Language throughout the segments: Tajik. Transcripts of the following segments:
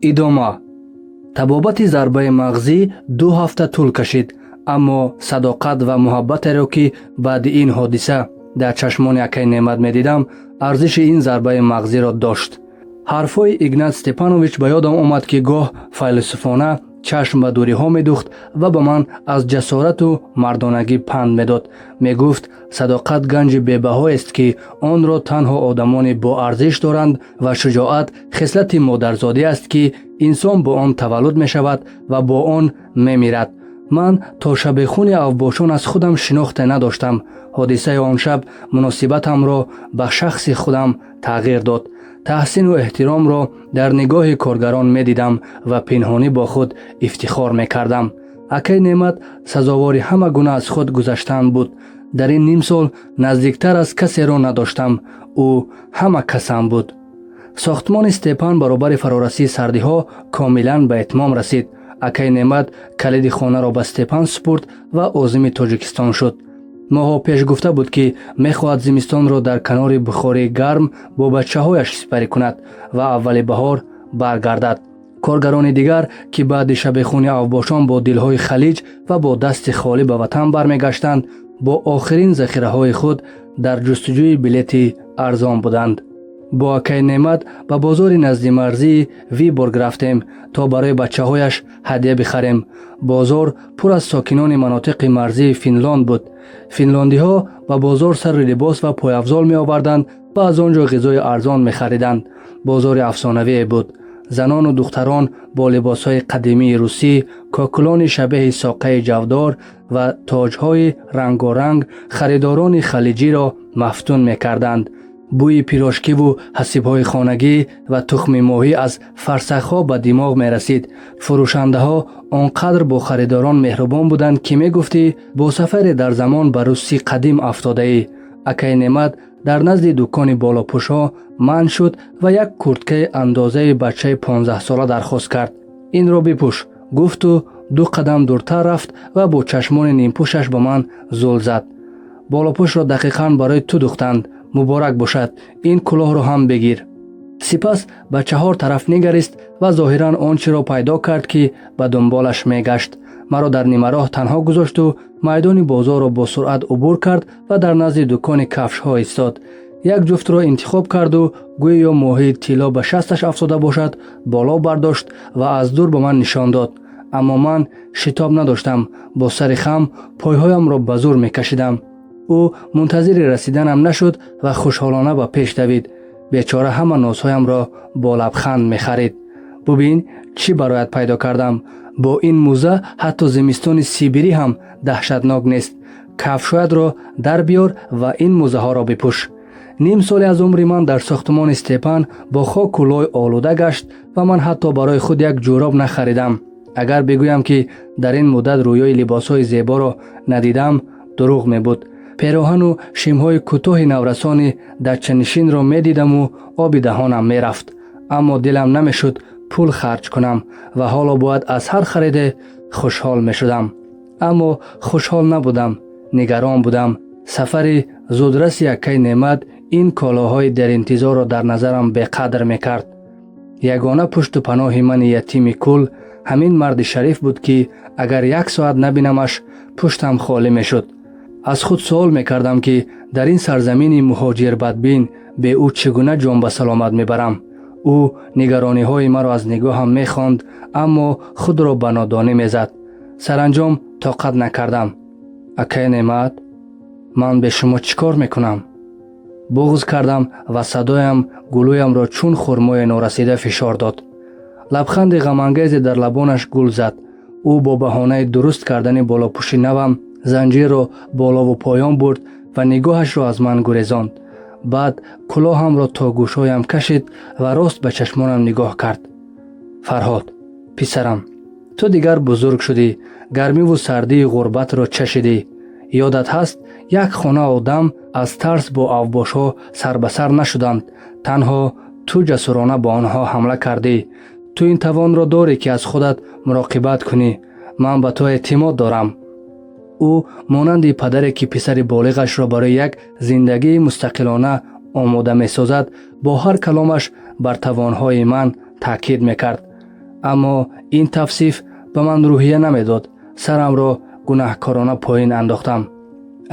Идома. Табобати зарбаи мағзӣ 2 ҳафта тӯл кашид, аммо садоқат ва муҳаббатеро, ки баъди ин ҳодиса дар чашмони акай Неъмат медидам, арзиши ин зарбаи мағзиро дошт. Ҳарфҳои Игнат Степанович ба ёдам омад, ки гоҳ файласуфона чашм ба дуриҳо медухт ва ба ман аз ҷасорату мардонагӣ панд медод. Мегуфт, садоқат ганҷи бебаҳоест, ки онро танҳо одамони боарзиш доранд, ва шуҷоат хислати модарзодӣ аст, ки инсон бо он таваллуд мешавад ва бо он мемирад. Ман то шабехуни авбошон аз худам шинохте надоштам. Ҳодисаи он шаб муносибатамро ба шахси худам тағйир дод. Таҳсину эҳтиромро дар нигоҳи коргарон медидам ва пинҳонӣ бо худ ифтихор мекардам. Акай Неъмат сазовори ҳама гуна аз худ гузаштан буд. Дар ин ним сол наздиктар аз касеро надоштам. Ӯ ҳама касам буд. Сохтмони Степан баробари фарорасии сардиҳо комилан ба итмом расид. Акай Неъмат калиди хонаро ба Степан супурд ва озими Тоҷикистон шуд. Моҳо пеш гуфта буд, ки мехоҳад зимистонро дар канори бухории гарм бо бачаҳояш сипарӣ кунад ва аввали баҳор баргардад. Коргарони дигар, ки баъди шабехуни авбошон бо дилҳои халиҷ ва бо дасти холӣ ба ватан бармегаштанд, бо охирин захираҳои худ дар ҷустуҷӯи билети арзон буданд. Бо акай Неъмат ба бозори наздимарзии Виборг рафтем, то барои бачаҳояш ҳадя бихарем. Бозор пур аз сокинони манотиқи марзии Финлонд буд. Финлондиҳо ба бозор сару либос ва пойафзол меоварданд ва аз он ҷо ғизои арзон мехариданд. Бозори афсонавие буд. Занону духтарон бо либосҳои қадимии русӣ, кокулони шабеҳи соқаи ҷавдор ва тоҷҳои рангоранг харидорони халиҷиро мафтун мекарданд. Бӯи пирожкиву ҳасибҳои хонагӣ ва тухми моҳӣ аз фарсахҳо ба димоғ мерасид. Фурӯшандаҳо он қадр бо харидорон меҳрубон буданд, ки мегуфтӣ бо сафаре дар замон ба Русси қадим афтодаӣ. Акай Неъмат дар назди дукони болопӯшҳо манъ шуд ва як курткаи андозаи бачаи 15-сола дархост кард. «Инро бипӯш», гуфту ду қадам дуртар рафт ва бо чашмони нимпӯшаш ба ман зул зад. «Болопӯшро дақиқан барои ту духтанд. Муборак бошад. Ин кулоҳро ҳам бигир». Сипас ба чаҳор тараф нигарист ва зоҳиран он чиро пайдо кард, ки ба дунболаш мегашт. Маро дар нимароҳ танҳо гузошту майдони бозорро бо суръат убур кард ва дар назди дукони кафшҳо истод. Як ҷуфтро интихоб карду, гӯё моҳии тилло ба шасташ афтода бошад, боло бардошт ва аз дур ба ман нишон дод. Аммо ман шитоб надоштам, бо сари хам пойҳоямро ба зур мекашидам. Ӯ мунтазири расиданам нашуд ва хушҳолона ба пеш давид. Бечора ҳама нозҳоямро бо лабханд мехарид. «Бубин, чӣ бароят пайдо кардам! Бо ин мӯза ҳатто зимистони Сибирӣ ҳам даҳшатнок нест. Кафшҳоятро дар биёр ва ин мӯзаҳоро бипӯш». Ним соли аз умри ман дар сохтмони Степан бо хоку лой олуда гашт ва ман ҳатто барои худ як ҷӯроб нахаридам. Агар бигӯям, ки дар ин муддат рӯёи либосҳои зеборо надидам, дурӯғ мебуд. Пероҳану шимҳои кӯтоҳи наврасони дачанишинро медидаму оби даҳонам мерафт, аммо дилам намешуд пул харҷ кунам ва ҳоло бояд аз ҳар хариде хушҳол мешудам. Аммо хушҳол набудам, нигарон будам. Сафари зудраси акай Неъмат ин колоҳои деринтизорро дар назарам беқадр мекард. Ягона пушту паноҳи мани ятими кул ҳамин марди шариф буд, ки агар як соат набинамаш, пуштам холӣ мешуд. Аз худ суол мекардам, ки дар ин сарзамини муҳоҷирбадбин бе ӯ чӣ гуна ҷон ба саломат мебарам. Ӯ нигарониҳои маро аз нигоҳам мехонд, аммо худро ба нодонӣ мезад. Саранҷом тоқат накардам. «Акай Неъмат, ман бе шумо чӣ кор мекунам?» Буғз кардам ва садоям гулӯямро чун хурмои норасида фишор дод. Лабханди ғамангезе дар лабонаш гул зад. Ӯ бо баҳонаи дуруст кардани болопӯши навам занҷирро болову поён бурд ва нигоҳашро аз ман гурезонд. Баъд кулоҳамро то гӯшҳоям кашид ва рост ба чашмонам нигоҳ кард. «Фарҳод, писарам, ту дигар бузург шудӣ, гармиву сардии ғурбатро чашидӣ. Ёдат ҳаст, як хона одам аз тарс бо авбошҳо сарбасар нашуданд. Танҳо ту ҷасурона ба онҳо ҳамла кардӣ. Ту ин тавонро дорӣ, ки аз худат муроқибат кунӣ. Ман ба ту эътимод дорам». Ӯ монанди падаре, ки писари болиғашро барои як зиндагии мустақилона омода месозад, бо ҳар каломаш бар тавонҳои ман таъкид мекард. Аммо ин тавсиф ба ман рӯҳия намедод. Сарамро гунаҳкорона поин андохтам.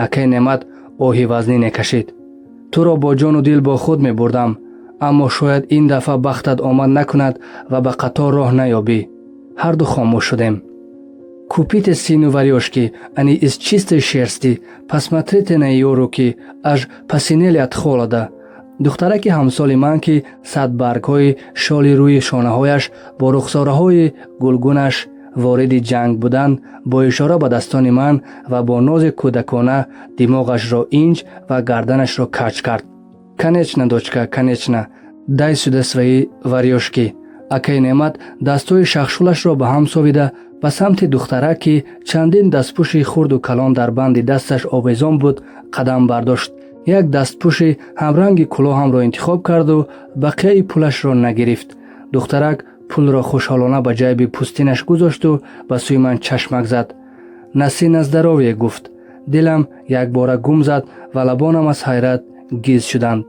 Акай Неъмат оҳи вазнин кашид. Туро бо ҷону дил бо худ мебурдам, аммо шояд ин дафъа бахтат омад накунад ва ба қатор роҳ наёбӣ. Ҳарду хомӯш шудем. Купите сыну варёжки, они из чистой шерсти. Посмотрите на её руки, аж посинели от холода. Духтараки ҳамсоли ман, ки садбаргҳои шоли рӯи шонаҳояш бо рухсораҳои гулгунаш вориди ҷанг буданд, бо ишора ба дастони ман ва бо нози кӯдакона димоғашро инҷ ва гарданашро каҷ кард. Конечно, дочка, конечно, дай сюда свои варёжки. Акай Неъмат дастҳои шахшулашро ба ҳам совида, ба самти духтарак, ки чандин дастпӯши хурду калон дар банди дасташ овезон буд, қадам бардошт. Як дастпӯши ҳамранги кулоҳамро интихоб карду бақияи пулашро нагирифт. Духтарак пулро хушҳолона ба ҷайби пӯстинаш гузошту ба сӯи ман чашмак зад. Носи на здоровье, гуфт. Дилам якбора гум зад ва лабонам аз ҳайрат гиз шуданд.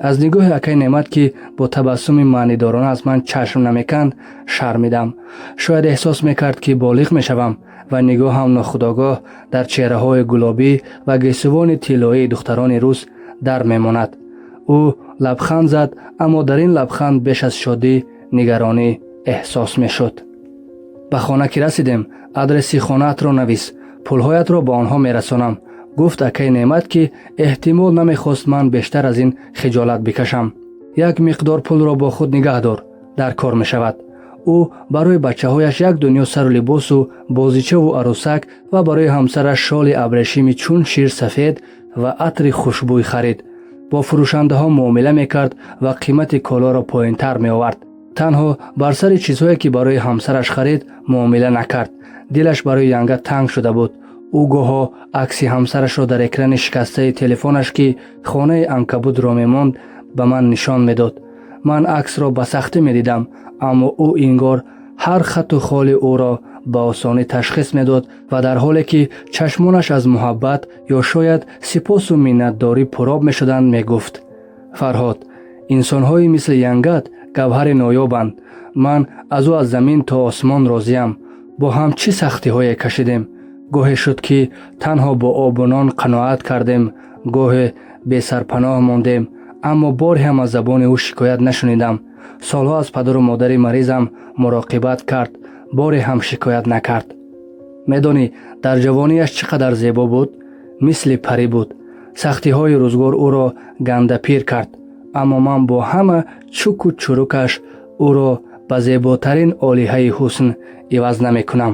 Аз нигоҳи акай Неъмат, ки бо табассуми маънидорона аз ман чашм намеканд, шармидам. Шояд эҳсос мекард, ки болиғ мешавам, ва нигоҳам нохудогоҳ дар чеҳраҳои гулобӣ ва гесувони тиллоии духтарони рус дар мемонад. Ӯ лабханд зад, аммо дар ин лабханд беш аз шодӣ нигаронӣ эҳсос мешуд. Ба хона ки расидем, адреси хонаатро навис, пулҳоятро ба онҳо мерасонам, гуфт акай Неъмат, ки эҳтимол намехост ман бештар аз ин хиҷолат бикашам. Як миқдор пулро бо худ нигаҳ дор, дар кор мешавад. Ӯ барои бачаҳояш як дунё сару либосу бозичаву арӯсак ва барои ҳамсараш шоли абрешими чун шир сафед ва атри хушбӯй харид. Бо фурӯшандаҳо муомила мекард ва қимати колоро поинтар меовард. Танҳо бар сари чизҳое, ки барои ҳамсараш харид, муомила накард. Дилаш барои Янга танг шуда буд. Ӯ гоҳо акси ҳамсарашро дар экрани шикастаи телефонаш, ки хонаи анкабудро мемонд, ба ман нишон медод. Ман аксро ба сахтӣ медидам, аммо ӯ ингор ҳар хатту холи ӯро ба осонӣ ташхис медод ва дар ҳоле ки чашмонаш аз муҳаббат ё шояд сипосу миннатдорӣ пуроб мешуданд, мегуфт: «Фарҳод, инсонҳои мисли Янгат гавҳари ноёбанд. Ман аз ӯ аз замин то осмон розиям. Бо ҳам чӣ сахтиҳое кашидем! Гоҳе шуд, ки танҳо бо обу нон қаноат кардем, гоҳе бесарпаноҳ мондем, аммо боре ҳам аз забони ӯ шикоят нашунидам. Солҳо аз падару модари маризам муроқибат кард, боре ҳам шикоят накард. Медонӣ, дар ҷавонияш чӣ қадар зебо буд? Мисли парӣ буд. Сахтиҳои рӯзгор ӯро гандапир кард, аммо ман бо ҳама чуку чурукаш ӯро ба зеботарин олиҳаи ҳусн иваз намекунам».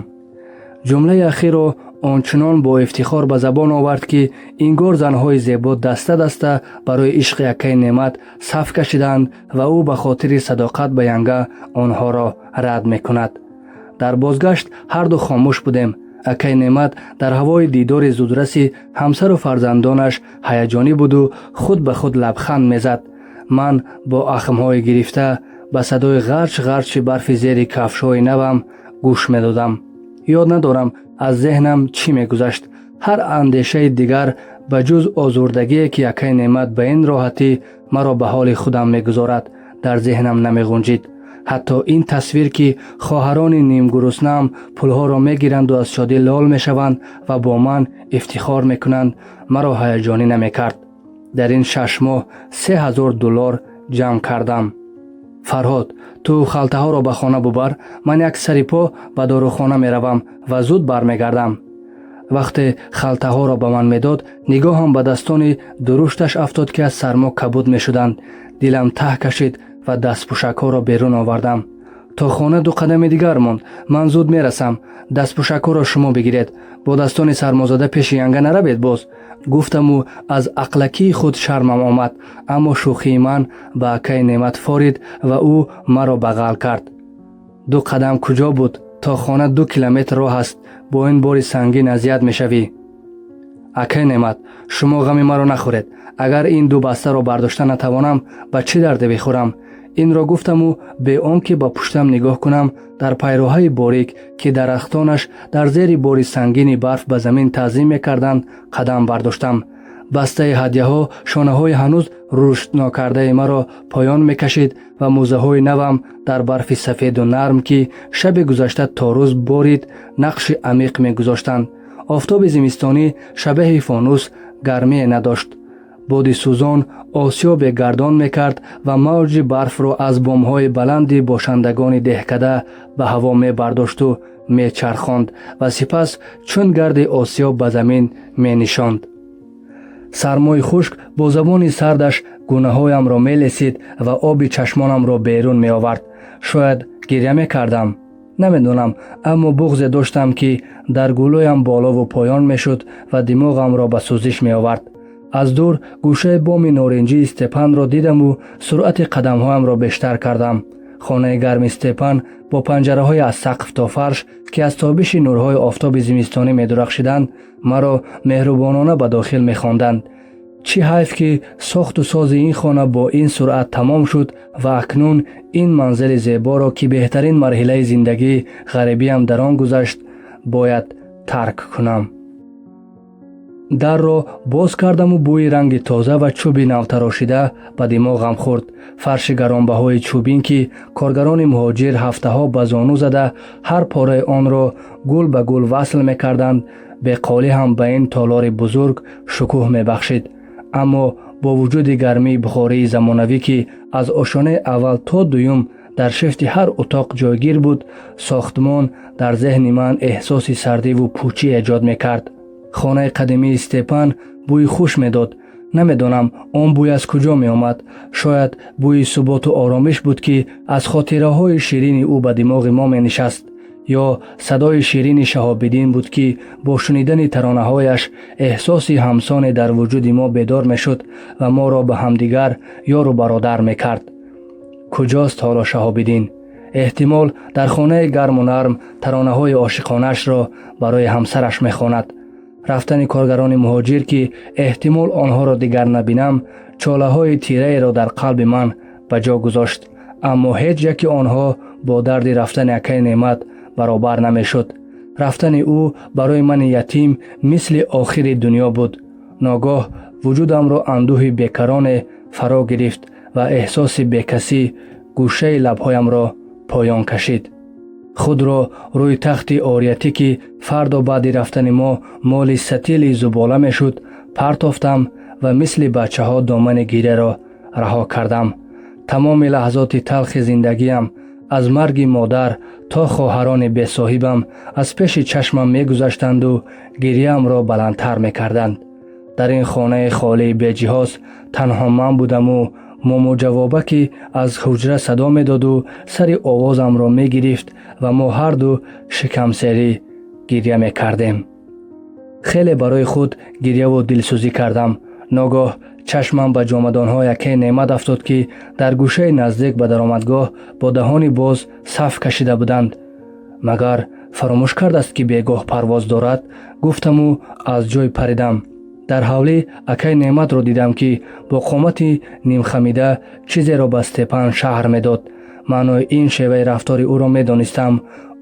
Ҷумлаи ахирро ончунон бо ифтихор ба забон овард, ки ингор занҳои зебо даста даста барои ишқи акаи Неъмат саф кашидаанд ва ӯ ба хотири садоқат ба Янга онҳоро рад мекунад. Дар бозгашт ҳарду хомӯш будем. Акаи Неъмат дар ҳавои дидори зудраси ҳамсару фарзандонаш ҳаяҷонӣ буду худ ба худ лабханд мезад. Ман бо ахмҳои гирифта ба садои ғарч ғарчи барфи зери кафшҳои навам гӯш медодам. Ёд надорам, аз зеҳнам чӣ мегузашт. Ҳар андешаи дигар ба ҷуз озурдагие, ки акаи Неъмат ба ин роҳатӣ маро ба ҳоли худам мегузорад, дар зеҳнам намеғунҷид. Ҳатто ин тасвир, ки хоҳарони нимгуруснаам пулҳоро мегиранду аз шодӣ лол мешаванд ва бо ман ифтихор мекунанд, маро ҳаяҷонӣ намекард. Дар ин 6 моҳ 3000 доллар ҷамъ кардам. Фарҳод, ту халтаҳоро ба хона бубар, ман як сари по ба дорухона меравам ва зуд бармегардам. Вақте халтаҳоро ба ман медод, нигоҳам ба дастони дурушташ афтод, ки аз сармо кабуд мешуданд. Дилам таҳ кашид ва дастпӯшакҳоро берун овардам. То хона ду қадами дигар монд. Ман зуд мерасам, дастпӯшакҳоро шумо бигиред. Бо дастони сармозада пеши Янга наравед боз, гуфтаму аз ақлакии худ шармам омад. Аммо шӯхии ман ба акаи Неъмат форид ва ӯ маро бағал кард. Ду қадам куҷо буд? То хона 2 километр роҳ аст. Бо ин бори сангин азият мешавӣ. Акай Неъмат, шумо ғами маро нахӯред. Агар ин ду бастаро бардошта натавонам, ба чӣ дарде бихӯрам? Инро гуфтаму бе он ки ба пуштам нигоҳ кунам, дар пайроҳаи борик, ки дарахтонаш дар зери бори сангини барф ба замин таъзим мекарданд, қадам бардоштам. Бастаи ҳадяҳо шонаҳои ҳанӯз рушд нокардаи маро поён мекашид ва мӯзаҳои навам дар барфи сафеду нарм, ки шаби гузашта то рӯз борид, нақши амиқ мегузоштанд. Офтоби зимистонӣ шабеҳи фонус гармие надошт. Боди сӯзон осиёбе гардон мекард ва мавҷи барфро аз бомҳои баланди бошандагони деҳкада ба ҳаво мебардошту мечархонд ва сипас чун гарди осиёб ба замин менишонд. Сармои хушк бо забони сардаш гунаҳоямро мелесид ва оби чашмонамро берун меовард. Шояд гиря мекардам, намедонам, аммо буғзе доштам, ки дар гулӯям болову поён мешуд ва димоғамро ба сӯзиш меовард. Аз дур гӯшаи боми норинҷии Степанро дидаму суръати қадамҳоямро бештар кардам. Хонаи гарми Степан бо панҷараҳои аз сақф то фарш, ки аз тобиши нурҳои офтоби зимистонӣ медурахшиданд, маро меҳрубонона ба дохил мехонданд. Чӣ ҳайф, ки сохту сози ин хона бо ин суръат тамом шуд ва акнун ин манзили зеборо, ки беҳтарин марҳилаи зиндагии ғарибиям дар он гузашт, бояд тарк кунам. Дарро боз кардаму бӯи ранги тоза ва чӯби навтарошида ба димоғам хӯрд. Фарши гаронбаҳои чӯбин, ки коргарони муҳоҷир ҳафтаҳо ба зону зада ҳар пораи онро гул ба гул васл мекарданд, беқолӣ ҳам ба ин толори бузург шукӯҳ мебахшид. Аммо бо вуҷуди гармии бухории замонавӣ, ки аз ошонаи аввал то дуюм дар шифти ҳар утоқ ҷойгир буд, сохтмон дар зеҳни ман эҳсоси сардиву пӯчӣ эҷод мекард. Хонаи қадимии Степан бӯи хуш медод. Намедонам, он бӯй аз куҷо меомад. Шояд бӯи суботу оромиш буд, ки аз хотираҳои ширини ӯ ба димоғи мо менишаст, ё садои ширини Шаҳобиддин буд, ки бо шунидани таронаҳояш эҳсоси ҳамсоне дар вуҷуди мо бедор мешуд ва моро ба ҳамдигар ёру бародар мекард. Куҷост ҳоло Шаҳобиддин? Эҳтимол, дар хонаи гарму нарм таронаҳои ошиқонаашро барои ҳамсараш мехонад. Рафтани коргарони муҳоҷир, ки эҳтимол онҳоро дигар набинам, чолаҳои тираеро дар қалби ман ба ҷо гузошт, аммо ҳеҷ яке онҳо бо дарди рафтани акаи Неъмат баробар намешуд. Рафтани ӯ барои мани ятим мисли охири дунё буд. Ногоҳ вуҷудамро андӯҳи бекароне фаро гирифт ва эҳсоси бекасӣ гӯшаи лабҳоямро поён кашид. Худро рӯи тахти ориятӣ, ки фардо баъди рафтани мо моли сатили зубола мешуд, партофтам ва мисли бачаҳо домани гиряро раҳо кардам. Тамоми лаҳзоти талхи зиндагиам, аз марги модар то хоҳарони бесоҳибам, аз пеши чашмам мегузаштанду гиряамро баландтар мекарданд. Дар ин хонаи холии беҷиҳоз танҳо ман будаму момоҷавоба, ки аз ҳуҷра садо медоду сари овозамро мегирифт ва мо ҳарду шикамсерӣ гиря мекардем. Хеле барои худ гиряву дилсӯзӣ кардам. Ногоҳ чашмам ба ҷомадонҳои акаи Неъмат афтод, ки дар гӯшаи наздик ба даромадгоҳ бо даҳони боз саф кашида буданд. Магар фаромӯш кардааст, ки бегоҳ парвоз дорад, гуфтаму аз ҷой паридам. Дар ҳавлӣ акаи Неъматро дидам, ки бо қомати нимхамида чизеро ба Степан шарҳ медод. Маънои ин шеваи рафтори ӯро медонистам.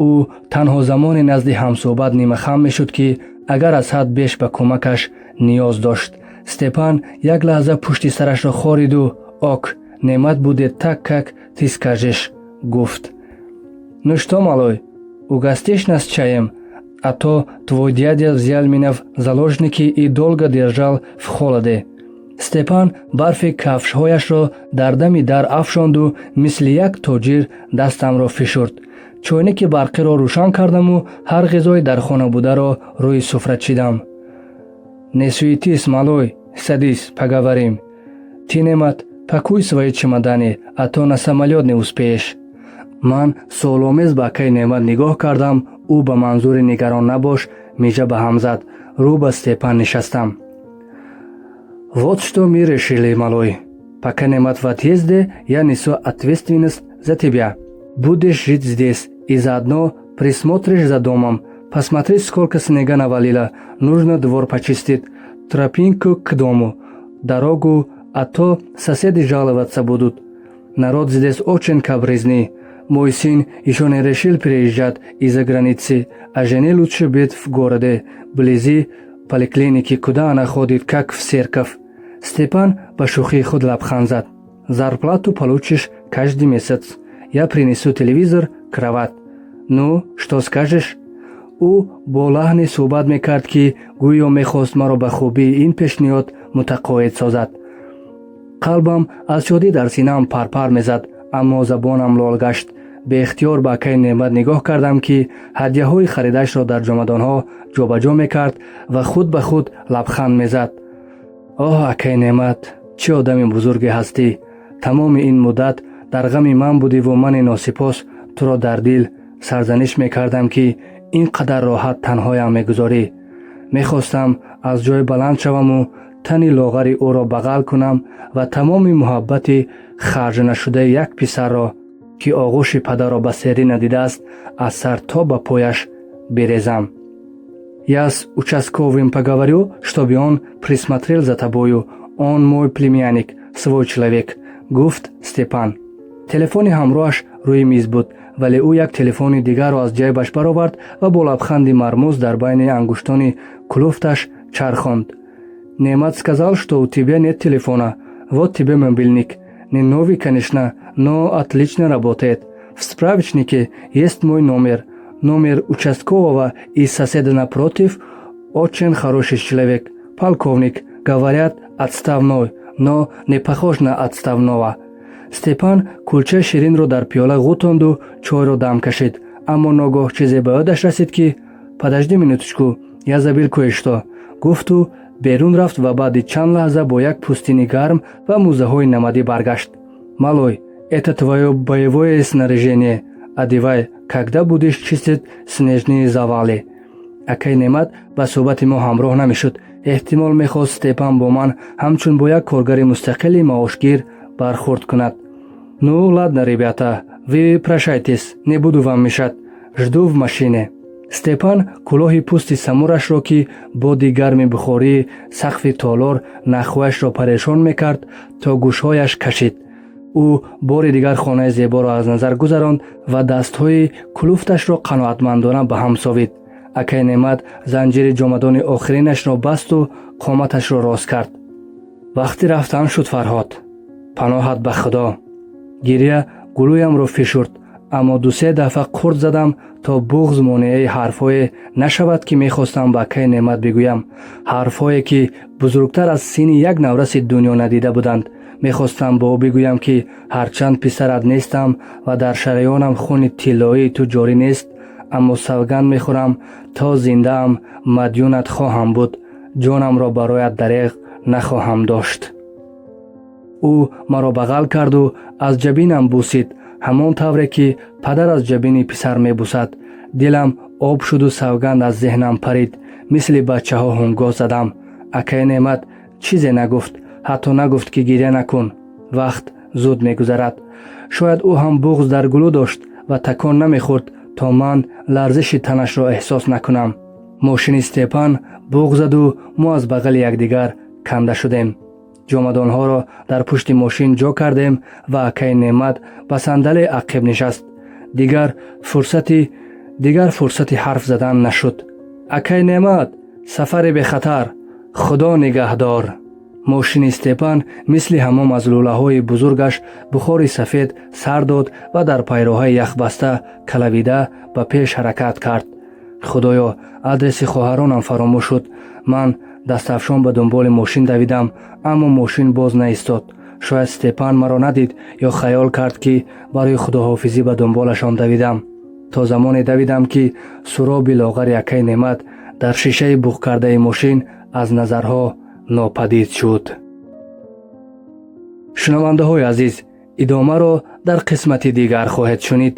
Ӯ танҳо замоне назди ҳамсӯҳбат нимахам мешуд, ки агар аз ҳад беш ба кӯмакаш ниёз дошт. Степан як лаҳза пушти сарашро хориду: «Ок, Неъмат будет так, как ты скажешь», — гуфт. «Ну что, малой, угостишь нас чаем? А то твой дядя взял меня в заложники и долго держал в холоде». Степан барфи кафшҳояшро дар дами дар афшонду мисли як тоҷир дастамро фишурд. Чойники барқиро рӯшан кардаму ҳар ғизои дар хона бударо рӯи суфра чидам. «Не суетись, малой, садись, поговорим. Ты, Немат, пакуй свои чемоданы, а то на самолет не успеешь». Ман суоломез ба акаи Неъмат нигоҳ кардам. Ӯ ба манзури нигарон набош мижа ба ҳам зад. Рӯ ба Степан нишастам. «Вот что мы решили, малой. Пока Немат в отъезде, я несу ответственность за тебя. Будешь жить здесь и заодно присмотришь за домом. Посмотри, сколько снега навалило. Нужно двор почистить, тропинку к дому, дорогу, а то соседи жаловаться будут. Народ здесь очень капризный. Мой сын еще не решил переезжать из-за границы, а жене лучше быть в городе, вблизи Поликлинике, куда она ходит, как в церковь». Степан ба шӯхии худ лабханд зад. «Зарплату получишь каждый месяц. Я принесу телевизор, кровать. Ну, что скажешь?» Ӯ бо лаҳне суҳбат мекард, ки гӯё мехост маро ба хубии ин пешниҳод мутақоид созад. Қалбам аз шодӣ дар синаам парпар мезад, аммо забонам лол гашт. Беихтиёр ба акаи Неъмат нигоҳ кардам, ки ҳадяҳои харидаашро дар ҷомадонҳо ҷобаҷо мекард ва худ ба худ лабханд мезад. Оҳ, акаи Неъмат, чӣ одами бузурге ҳастӣ! Тамоми ин муддат дар ғами ман будиву мани носипос туро дар дил сарзаниш мекардам, ки ин қадар роҳат танҳоям мегузорӣ. Мехостам аз ҷой баланд шаваму тани лоғари ӯро бағал кунам ва тамоми муҳаббати харҷнашудаи як писарро, ки оғӯши падарро ба серӣ надидааст, аз сар то ба пояш бирезам. «Я с участковым поговорю, чтобы он присмотрел за тобою. Он мой племянник, свой человек», — гуфт Степан. Телефони ҳамроҳаш рӯи миз буд, вале ӯ як телефони дигарро аз ҷайбаш баровард ва бо лабханди мармуз дар байни ангуштони кулуфташ чархонд. «Неъмат сказал, что у тебя нет телефона. Вот тебе мобильник. Не новый, конечно, но отлично работает. В справочнике есть мой номер, номер участкового и соседа напротив. Очень хороший человек, полковник, говорят, отставной, но не похож на отставного». Степан кулчаи ширинро дар пиёла ғӯтонду чойро дам кашид, аммо ногоҳ чизе ба ёдаш расид, ки «Подожди минуточку, я забыл кое-что», гуфту берун рафт ва баъди чанд лаҳза бо як пӯстини гарм ва мӯзаҳои намадӣ баргашт. «Малой, это твоё боевое снаряжение. Одевай, когда будешь чистить снежные завалы». Акаи Неъмат ба суҳбати мо ҳамроҳ намешуд. Эҳтимол, мехост Степан бо ман ҳамчун бо як коргари мустақили маошгир бархӯрд кунад. «Ну ладно, ребята, вы прощайтесь, не буду вам мешать. Жду в машине». Степан кулоҳи пӯсти самурашро, ки боди гарми бухории сақфи толор нахҳояшро парешон мекард, то гӯшҳояш кашид. Ӯ бори дигар хонаи зеборо аз назар гузаронд ва дастҳои кулуфташро қаноатмандона ба ҳам совид. Акаи Неъмат занҷири ҷомадони охиринашро басту қоматашро рост кард. «Вақти рафтан шуд, Фарҳод. Паноҳат ба Худо». Гиря гулӯямро фишурд, аммо дусе дафъа қурт задам, то буғз монеаи ҳарфҳое нашавад, ки мехостам ба акаи Неъмат бигӯям, ҳарфҳое, ки бузургтар аз синни як навраси дунё надида буданд. Мехостам ба ӯ бигӯям, ки ҳарчанд писарат нестам ва дар шараёнам хуни тиллоии ту ҷорӣ нест, аммо савганд мехӯрам, то зиндаам мадюнат хоҳам буд, ҷонамро бароят дареғ нахоҳам дошт. Ӯ маро бағал карду аз ҷабинам бусид, ҳамон тавре ки падар аз ҷабини писар мебусад. Дилам об шуду савганд аз зеҳнам парид. Мисли бачаҳо ҳунгоҳ задам. Акаи Неъмат чизе нагуфт, ҳатто нагуфт, ки гиря накун, вақт зуд мегузарад. Шояд ӯ ҳам буғз дар гулӯ дошт ва такон намехӯрд, то ман ларзиши танашро эҳсос накунам. Мошини Степан буғ заду мо аз бағали якдигар канда шудем. Ҷомадонҳоро дар пушти мошин ҷо кардем ва акаи Неъмат ба сандалии ақиб нишаст. Дигар фурсати ҳарф задан нашуд. «Акаи Неъмат, сафари бехатар, Худо нигаҳдор». Мошини Степан мисли ҳамом аз лӯлаҳои бузургаш бухори сафед сар дод ва дар пайроҳаи яхбаста калавида ба пеш ҳаракат кард. Худоё, адреси хоҳаронам фаромӯш шуд. Ман дастафшон ба дунболи мошин давидам, аммо мошин боз наистод. Шояд Степан маро надид ё хаёл кард, ки барои худоҳофизӣ ба дунболашон давидам. То замоне давидам, ки суроби лоғари акаи Неъмат дар шишаи буғкардаи мошин аз назарҳо нопадид шуд. Шунавандаҳои азиз, идомаро дар қисмати дигар хоҳед шунид.